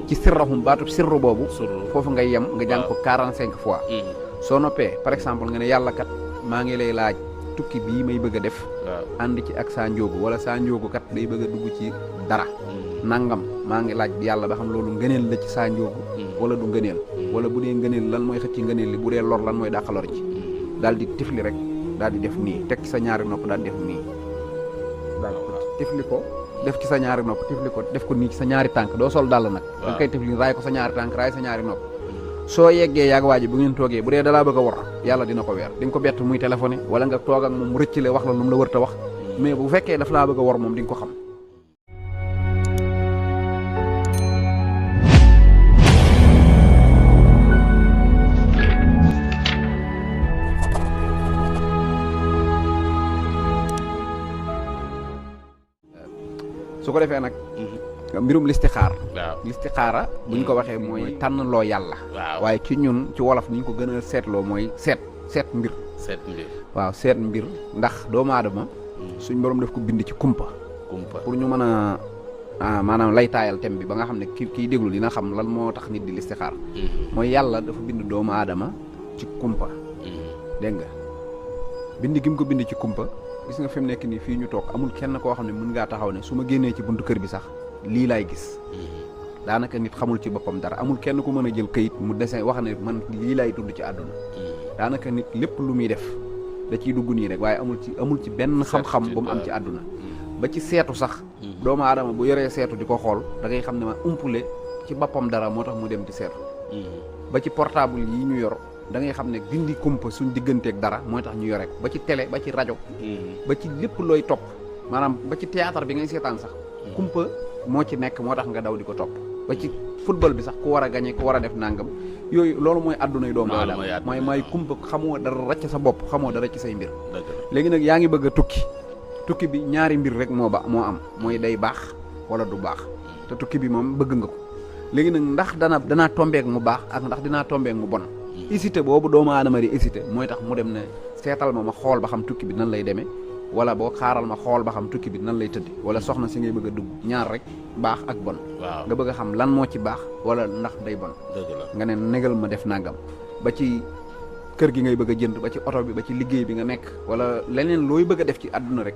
ci sirrahum baatub sirru boobu foofu ngay yem nga jàng ko 45 fois soo noppee par exemple nga ne yàlla kat maa ngi lay laaj tukki bii may bëgg a def ànd ci ak saa njóogu wala saa njóogu kat day bëgg a dugg ci dara nangam maa ngi laaj yàlla ba xam loolu ngëneel la ci saa njóogu wala du ngëneel wala bu dee ngëneel lan mooy xëcc ngëneel li bu dee lor lan mooy dàq lor ci daal di tifli rek daal di def nii teg ci sa ñaari nopp daal di def nii daal tifli ko def ci sa ñaari nopp tifli ko def ko nii ci sa ñaari tànk doo sol dàll nag da nga koy tifli raay ko sa ñaari tànk raay sa ñaari nopp soo yeggee yaag waa ji bu ngeen toogee bu dee dalaa bëgg a war yàlla dina ko weer di nga ko bett muy téléphoné wala nga toog ak moom mu rëccale wax la lu mu la wër ta wax mais bu fekkee daf laa bëgg a war moom di nga ko xam su ko defee nag mbirum listixaar listixaara buñ ko waxee mooy tànn loo yàlla waaye ci ñun ci wolof ni ñu ko gën a seetloo mooy seet mbir waaw seet mbir ndax doomu aadama suñ borom daf ko bind ci kumpa pour ñu mën a maanaam lay taayal thème bi ba nga xam ne kiy déglu dina xam lan moo tax nit di listixaar mooy yàlla dafa bind doomu aadama ci kumpa dégg nga bind gi mu ko bind ci kumpa gis nga fi mu nekk nii fii ñu toog amul kenn koo xam ne mën ngaa taxaw ne su ma génnee ci buntu kër bi sax lii laay gis daanaka nit xamul ci boppam dara amul kenn ku mën a jël kayit mu dessin wax ne man lii laay dund ci àdduna daanaka nit lépp lu muy def da ciy dugg nii rek waaye amul ci benn xam-xam bu mu am ci àdduna ba ci seetu sax doomu aadama bu yoree seetu di ko xool da ngay xam ne ma umpule ci boppam dara moo tax mu dem di seetu ba ci portable yi ñu yor da ngay xam ne dindi kumpa suñ digganteeg dara mooy tax ñu yore ko ba ci télé ba ci rajo ba ci lépp looy topp maanaam ba ci théâtre bi ngay seetaan sax kumpa moo ci nekk moo tax nga daw di ko topp ba ci football bi sax ku war a gañe ku war a def nangam yooyu loolu mooy àddunay doomu aadama mooy kumpa xamoo dara racc sa bopp xamoo dara ci say mbir léegi nag yaa ngi bëgg a tukki bi ñaari mbir rek moo am mooy day baax wala du baax te tukki bi moom bëgg nga ko léegi nag ndax danaa tombeek mu baax ak ndax dinaa tombeek mu bon hésité boobu doomu aadama di hésité mooy tax mu dem ne seetal ma xool ba xam tukki bi nan lay demee wala boo xaaral ma xool ba xam tukki bi nan lay tëddi wala soxna si ngay bëgg a dugg ñaar rek baax ak bon nga bëgg a xam lan moo ci baax wala ndax day bon nga ne negal ma def nangam ba ci kër gi ngay bëgg a jënd ba ci oto bi ba ci liggéey bi nga nekk wala leneen looy bëgg a def ci àdduna rek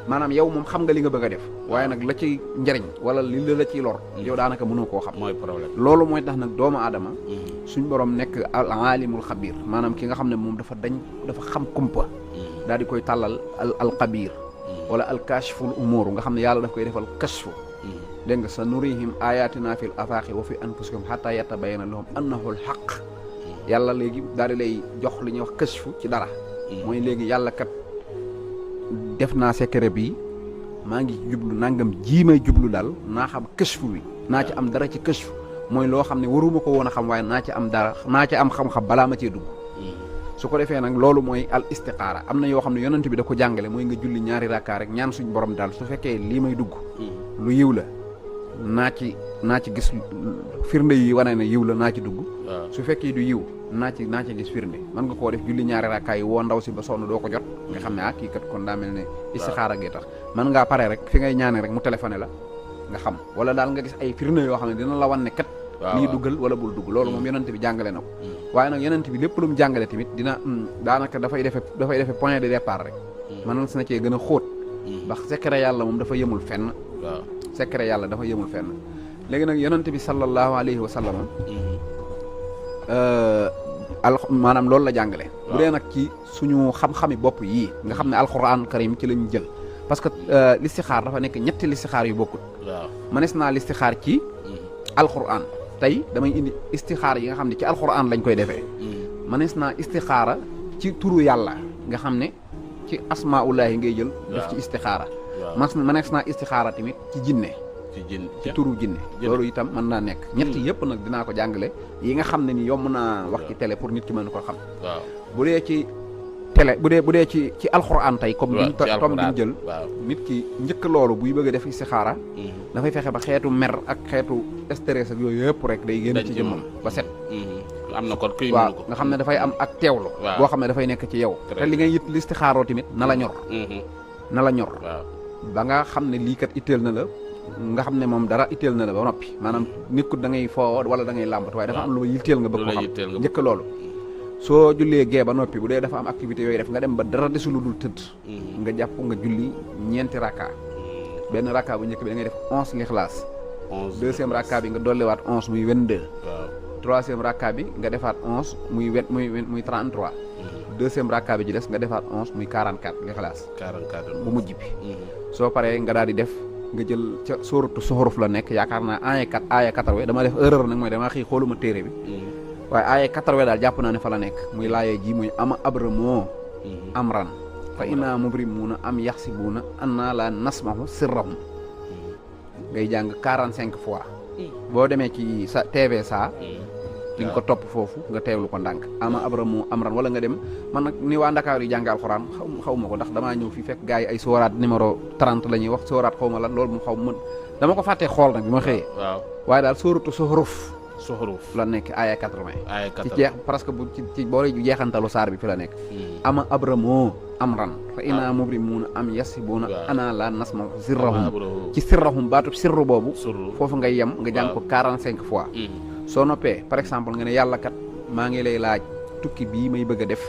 maanaam yow moom xam nga li nga bëgg a def waaye nag la ci njariñ wala li la ciy lor yow daanaka mënoo koo xam mooy problème loolu mooy tax nag doomu aadama suñ borom nekk al aalimul xabiir maanaam ki nga xam ne moom dafa xam kumpa daal di koy tàllal al xabiir wala al kashful umuur nga xam ne yàlla daf koy defal kashfu dégg nga sa nurihim ayatina fil afaaqi wa fi anfusihim hatta yatabayyana lahum annahu al haqq yàlla léegi daal di lay jox li ñuy wax kashfu ci dara mooy léegi yàlla kat def naa secret bi maa ngi jublu nangam ji may jublu daal naa xam kashfu wi naa ci am dara ci kashfu mooy loo xam ne waruma ko woon a xam waaye naa ci am dara naa ci am xam-xam balaa ma cee dugg su ko defee nag loolu mooy al istixaara am na yoo xam ne yonent bi da ko jàngale mooy nga julli ñaari rakkaa rek ñaan suñ borom daal su fekkee lii may dugg lu yiw la naa ci gis firnde yi wane ne yiw la naa ci dugg su fekkee du yiw naa ci gis firnde mën nga koo def julli ñaari rakkaa yi woo ndaw si ba sonn doo ko jot nga xam ne kii kat kon daa mel ne istixaara gee tax mën ngaa pare rek fi ngay ñaane rek mu téléphoné la nga xam wala daal nga gis ay firnde yoo xam ne dina la wan ne kat lii duggal wala bul dugg loolu moom yonent bi jàngale na ko waaye nag yonent bi lépp lu mu jàngale tamit dina daanaka dafay defe point de départ rek mën na cee gën a xóot ndax secret yàlla moom dafa yemul fenn secret yàlla dafa yemul fenn léegi nag yonent bi sallallahu alayhi wa sallam maanaam loolu la jàngale bu dee nag ci suñu xam-xami bopp yii nga xam ne alquran karim ci lañ jël parce que listixaar dafa nekk ñetti listixaar yu bokkut mënees naa listixaar ci alquran tey damay indi istixaara yi nga xam ne ci alxuraan lañ koy defee mënees naa istixaara ci turu yàlla nga xam ne ci asmaullahi ngay jël def ci istixaara mënees naa istixaara tamit ci jinne ci turu jinne loolu itam mën naa nekk ñetti yëpp nag dinaa ko jàngale yi nga xam ne ni yomb naa wax ci télé pour nit ki mën ko xam bu dee ci télé bu dee ci alxuraan tey comme biñu jël nit ki njëkk loolu buy bëgg a def istixaara dafay fexe ba xeetu mer ak xeetu stress ak yooyu yëpp rek day génn ci jëmmam ba set am na kon kuy waaw nga xam ne dafay am ak teewlu boo xam ne dafay nekk ci yow te li ngay yit listixaaroo tamit na la ñor ba nga xam ne lii kat itteel na la nga xam ne moom dara itteel na la ba noppi maanaam nit ku da ngay foo wala da ngay làmbat waaye dafa am lu ma yitteel nga bëgg ko xam njëkk loolu soo jullee gee ba noppi bu dee dafa am activité yooyu def nga dem ba dara desul lu dul tëdd nga jàpp nga julli ñeenti rakka benn rakka bu njëkk bi da ngay def 11 lixlaas deuxième rakka bi nga dolliwaat 11 muy 22 troisième rakka bi nga defaat 11 muy 33 deuxième rakka bi ji des nga defaat 11 muy 44 lixlaas bu mujj bi soo paree nga daal di def nga jël ca sóoratu Zuxruf la nekk yaakaar naa aaya 80 dama def erreur nag mooy dama xëy xooluma téere bi waaye aaya 80 daal jàpp naa ne fa la nekk muy laayee ji muy ama abramoo amran fa inna mubrimuuna am yaxsibuuna anna la nasmahu sirrahum ngay jàng 45 fois boo demee ci sa TV sa di nga ko topp foofu nga teewlu ko ndànk ama abramoo amran wala nga dem man nag ni waa Ndakaaru yi jàng alxuraan xaw ma ko ndax damaa ñëw fi fekk gars yi ay sooraat numéro 30 la ñuy wax sooraat xaw ma lan loolu mu xaw ma dama ko fàttee xool nag bi ma xëyee waaye daal sóoratu Zuxruf la nekk aaya 80 ci jeex presque bu ci boole jeexantalu saar bi fi la nekk ama abramoo amran fa inna mubrimuuna am yasibuuna ana la nasma sirrahum ci sirrahum baatu sirru boobu foofu ngay yem nga jàng ko 45 fois soo noppee par exemple nga ne yàlla kat maa ngi lay laaj tukki bii may bëgg a def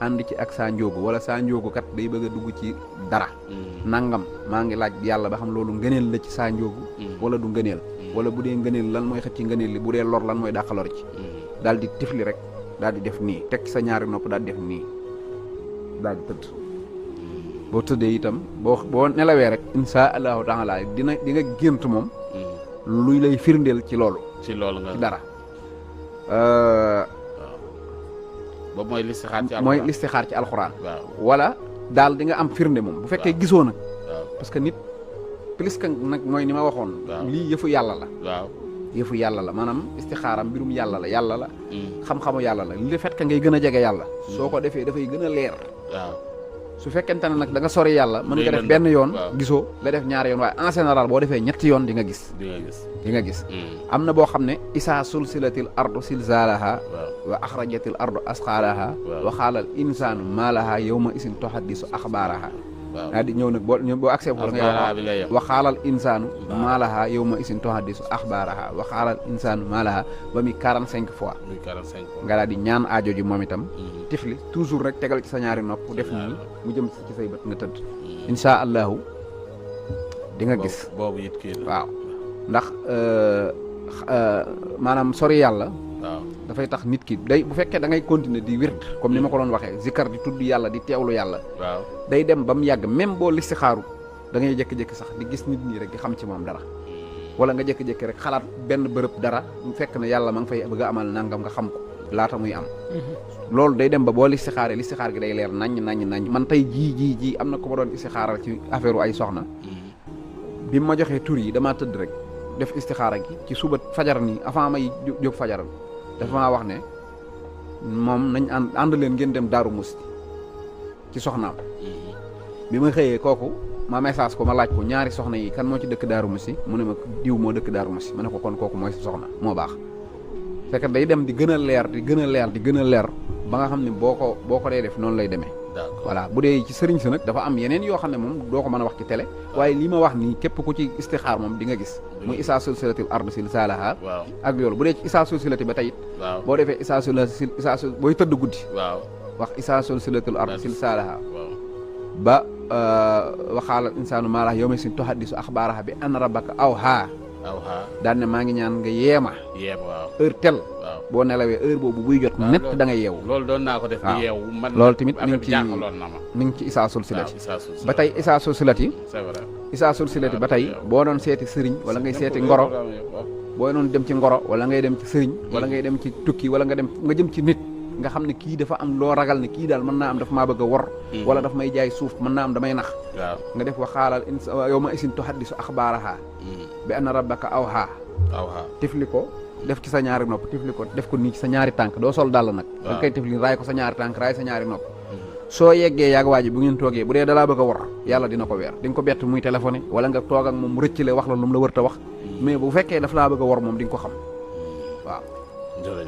ànd ci ak saa njóogu wala saa njóogu kat day bëgg a dugg ci dara nangam maa ngi laaj yàlla ba xam loolu ngëneel la ci saa njóogu wala du ngëneel wala bu dee ngëneel lan mooy xëcc ci ngëneel li bu dee lor lan mooy dàqalor ci daal di tifli rek daal di def nii teg sa ñaari nopp daal di def nii daal di tëdd boo tëddee itam boo nelawee rek insha allahu taala di nga gént moom luy lay firndeel ci loolu ci dara boobu mooy listixaar ci alxuraan wala daal di nga am firnde moom bu fekkee gisoo nag parce que nit plus que nag mooy ni ma waxoon lii yëfu yàlla la yëfu yàlla la maanaam istixaaram mbirum yàlla la xam-xamu yàlla la li fait que ngay gën a jege yàlla soo ko defee dafay gën a leer su fekkente ne nag da nga sori yàlla mën nga def benn yoon gisoo nga def ñaari yoon waaye en général boo defee ñetti yoon di nga gis am na boo xam ne isaa sulsilatil ardu silzalaha wa axrajatil ardu asqalaha wa xaalal insaanu maalaha yawma isin tuhaddisu axbaaraha daa di ñëw nag boo accès foofu da ngay wax wa xaalal insaanu maalaha yawma isin tuhaddisu axbaaraha wa xaalal insaanu maalaha ba muy 45 fois nga daal di ñaan aajo ji moom itam tifli toujours rek tegal ci sa ñaari nopp def nii mu jëm ci say bët nga tëdd insha allahu di nga gis boobu it kii waaw ndax maanaam sori yàlla dafay tax nit ki day bu fekkee da ngay continuer di wird comme ni ma ko doon waxee zikkar di tudd yàlla di teewlu yàlla day dem ba mu yàgg même boo listixaaru da ngay jékki-jékki sax di gis nit ñi rek di xam ci moom dara wala nga jékki-jékki rek xalaat benn bërëb dara mu fekk ne yàlla ma nga fay bëgg a amal nangam nga xam ko laata muy am loolu day dem ba boo listixaaree listixaar gi day leer naññ man tey jii am na ko ma doon istixaaral ci affaire ay soxna bi ma joxee tur yi damaa tëdd rek def istixaara gi ci suba fajar nii avant may jóg fajar dafa maa wax ne moom nañ ànd leen ngeen dem Daaru Musti ci soxnaam bi ma xëyee kooku ma message ko ma laaj ko ñaari soxna yi kan moo ci dëkk Daaru Musti mu ne ma diw moo dëkk Daaru Musti ma ne ko kon kooku mooy sa soxna moo baax fekk day dem di gën a leer ba nga xam ne boo ko dee def noonu lay demee voilà bu dee ci sëriñ si nag dafa am yeneen yoo xam ne moom doo ko mën a wax ci télé waaye li ma wax nii képp ku ci istixaar moom di nga gis muy isaa sulsilatil ardu silsaalaha ak yoolu bu dee ci isaa sulsilati ba tey boo defee isaa booy tëdd guddi wax isaa sulsilatil ardu silsaalaha ba waxaalal insaanu maa laha yawma sin tuhaddisu axbaaraha bi anna rabbaka awhaa daan ne maa ngi ñaan nga yeema heure tel boo nelawee heure boobu buy jot net da nga yeewu loolu doon naa ko def di yeewu man loolu tamit mi ngi ci isaa sulsilati ba tey isaa sulsilati isaa sulsilati ba tey boo doon seeti sëriñ wala ngay seeti ngoro boo doon dem ci ngoro wala ngay dem ci sëriñ wala ngay dem ci tukki wala nga jëm ci nit nga xam ne kii dafa am loo ragal ne kii daal mën naa am daf maa bëgg a wor wala daf may jaay suuf mën naa am damay nax nga def wa xaalal yawma isin tuhaddisu axbaaraha bi anna rabbaka awhaa tifli ko def ci sa ñaari nopp tifli ko def ko nii ci sa ñaari tànk doo sol dàll nag da nga koy tifli raay ko sa ñaari tànk raay sa ñaari nopp soo yeggee yaag waa ji bu ngeen toogee bu dee dalaa bëgg a wor yàlla dina ko weer di nga ko bett muy téléphoné wala nga toog ak moom mu rëccale wax la lu mu la wërta wax mais bu fekkee daf laa bëgg a wor moom di nga ko xam waaw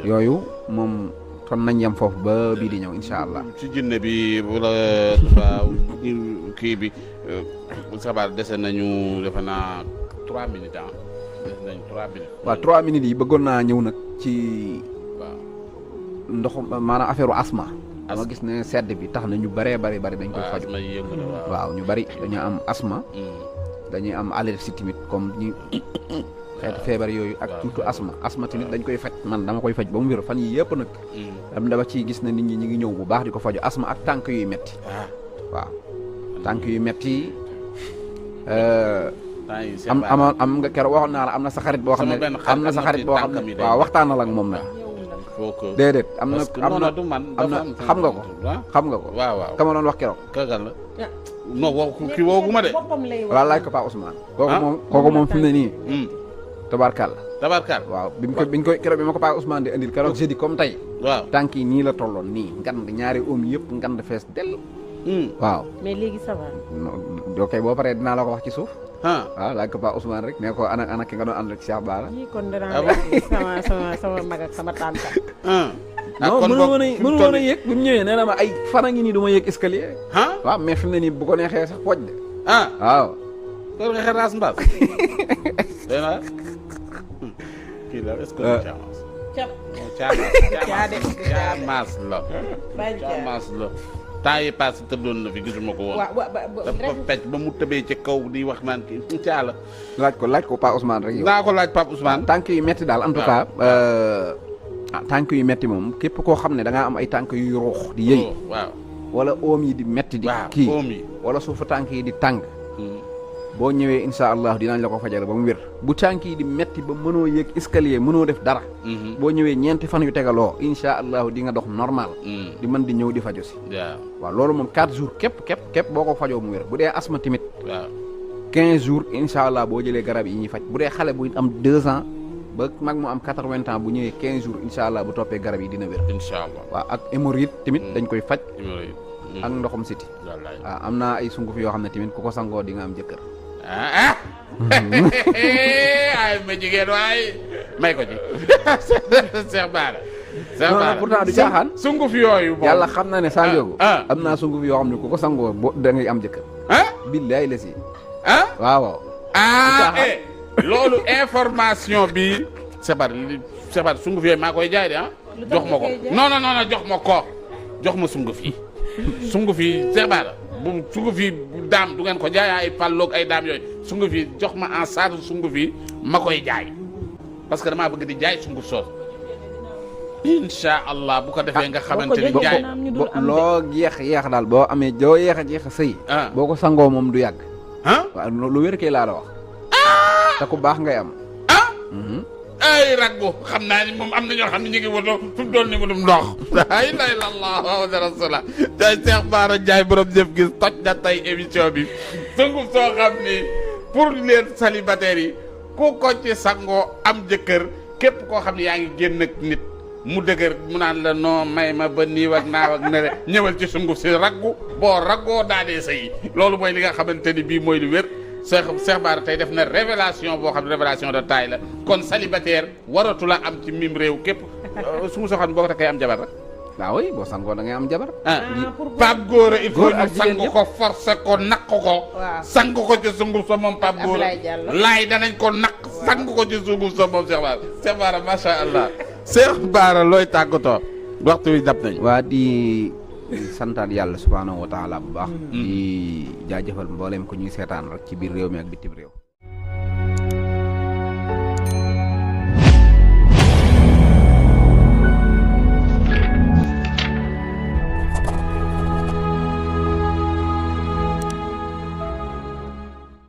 yooyu moom kon nañ yem foofu ba bii di ñëw incha allah ci jinne bi wala kii bi sabar dese nañu defe naa 3 minutes ah. des nañ 3 minutes. waaw 3 minutes yi bëggoon naa ñëw nag ci. waaw ndoxum maanaam affaire asma. dama gis ne sedd bi tax na ñu bëree bëri dañ koy faju. waaw ñu bëri dañoo am asma. dañuy am allergie tamit comme ñi xeetu feebar yooyu ak surtout asma tamit dañ koy faj man dama koy faj ba mu wér fan yi yëpp nag. dama ciy gis ne nit ñi ngi ñëw bu baax di ko faju asma ak tànk yuy metti waaw tànk yu metti am nga keroog waxoon naa la am na sa xarit boo xam ne waaw waxtaanal ak moom nag déedéet am na xam nga ko waaw kama doon wax keroog non kii wooguma de waaw laaj ko Pa Ousmane kooku moom fi mu ne nii tabarkal waaw biñ ko keroog bi ma ko Pa Ousmane di andil keroog jeudi comme tey waaw tànk yi nii la tolloon nii ngand ñaari oom yëpp ngand fees dell waaw mais léegi ça va. ok boo paree dinaa la ko wax ci suuf. waaw laaj ko Pa Ousmane rek ne ko ana ki nga doon ànd rek Cheikh Bara. kon danaa sama mag ak sama tante. non mënu woon a yéeg bi mu ñëwee nee na ma ay fan a ngi nii du ma yéeg escalier. waaw mais fi mu ne nii bu ko neexee sax poj de. waaw. loolu nga xaraas mbaas. dégg nga kii la est-ce que caamaas la. caamaas la. temps yi passé tëddoon na fi gisuma ko woon. dafa pecc ba mu tëbee ci kaw di wax naan kii caala. laaj ko Pa Ousmane rek yow. naa ko laaj Pape Ousmane. tànk yu metti daal en tout cas. tànk yu metti moom képp koo xam ne da ngaa am ay tànk yuy ruux di yëy. waaw wala oom yi di metti di kii oom yi wala suufu tànk yi di tàng. boo ñëwee insha allah dinañ la ko fajal ba mu wér. bu tànk yi di metti ba mënoo yéeg escalier mënoo def dara. boo ñëwee ñeenti fan yu tegaloo insha allah di nga dox normal. di mën di ñëw di faju si. waaw loolu moom 4 jours képp boo ko fajoo mu wér bu dee asma tamit. waaw 15 jours insha allah boo jëlee garab yi ñuy faj bu dee xale bu am 2 ans ba mag mu am 80 ans bu ñëwee 15 jours insha allah bu toppee garab yi dina wér. insha allah waaw ak hémorroïde tamit dañ koy faj. hémorroïde ak ndoxum siti. waaw am naa ay sunguf yoo xam ne tamit ku ko sangoo di nga am jëkkër. ay ma jigéen waay may ko ci Cheikh Bara. pourtant du caaxaan. sunguf yooyu. yàlla xam na ne Sanjogu. am naa sunguf yoo xam ne ku ko sangoo da ngay am jëkkër. billaay la si. waaw. loolu information bi. Cheikh Bara sunguf yooyu maa koy jaay de jox ma ko non jox ma ko jox ma sunguf yi. sunguf yi Cheikh Bara bu sunguf yi daam du ngeen ko jaay ay palloog ay daam yooyu sunguf yi jox ma en charge sunguf yi ma koy jaay parce que damaa bëgg di jaay sunguf soos incha allah bu ko defee nga xamante ni jaay loo yeex daal boo amee joo yeex a sëy boo ko sangoo moom du yàgg waaw lu wér kay laa la wax te ku baax ngay am ay raggu xam naa ni moom am na ñoo xam ne ñu ngi woto fu mu doon ni mu dum ndox ay lay la allah wa rasulullah tey Cheikh Bara Ndiaye borom jëf gis toj na tey émission bi sunguf soo xam ni pour leen célibataires yi ku ko ci sangoo am jëkkër képp koo xam ne yaa ngi génn ak nit mu dëgër mu naan la noo may ma ba nii ak naaw ak nere ñëwal ci sunguf si raggu boo raggoo daadee sëy loolu mooy li nga xamante ni bii mooy lu wér Cheikh Bara tey def na révélation boo xam ne révélation de taille la kon célibataire waratu la am ci mim réew képp su mu soo xam ne boo ko takkee am jabar rek waaw oui boo sangoo da ngay am jabar Pape Gora il faut ñu sang ko forcer ko naq ko sang ko ci sunguf sa moom Pape Gora laay danañ ko naq sang ko ci sunguf sa moom Cheikh Bara macha allah Cheikh Bara looy tàggatoo waxtu wi dab nañ waa di santaat yàlla subhaanahu wa taala bu baax di jaajëfal mboolem ko ñuy seetaan rek ci biir réew mi ak bitim réew